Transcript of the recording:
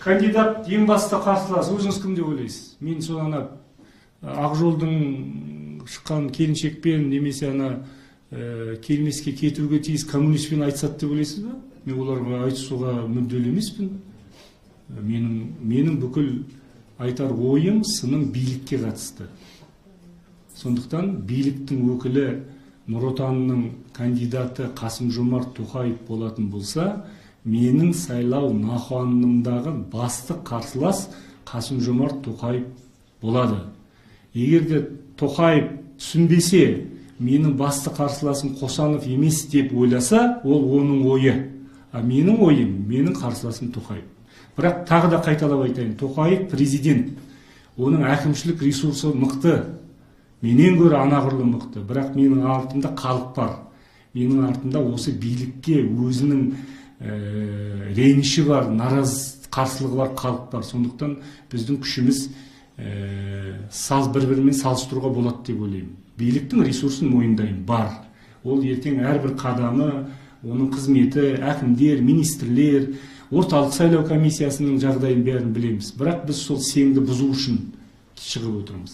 Кандидат ең басты қарсылас өзіңіз кім деп ойлайсыз? Мен сол ана Ақжолдың шыққан келіншекпен немесе ана келмеске кетуге тиіс коммунистпен айтысады деп ойлайсыз ба? Мен оларға айтысуға мүдделі емеспін. Менің бүкіл айтар ойым, сыным билікке қатысты. Сондықтан биліктің өкілі Нұр Отанның кандидаты Қасым-Жомарт Тоқаев болатын болса, менің сайлау науқанымдағы басты қарсылас Қасым-Жомарт Тоқаев болады. Егер де Тоқаев түсінбесе, менің басты қарсыласым Қосанов емес деп ойласа, ол оның ойы. А менің ойым, менің қарсыласым Тоқаев. Бірақ тағы да қайталап айтайын, Тоқаев президент, оның әкімшілік ресурсы мықты, менен гөрі анағұрлым мықты. Бірақ менің артымда халық бар. Менің артымда осы билікке өзінің реніші бар, наразы қарсылығы бар халық бар. Сондықтан біздің күшіміз бір-бірімен салыстыруға болады деп ойлаймын. Биліктің ресурсын мойындаймын, бар. Ол ертең әрбір қадамы, оның қызметі, әкімдер, министрлер, орталық сайлау комиссиясының жағдайын бәрін білеміз. Бірақ біз сол сенімді бұзу үшін шығып отырмыз.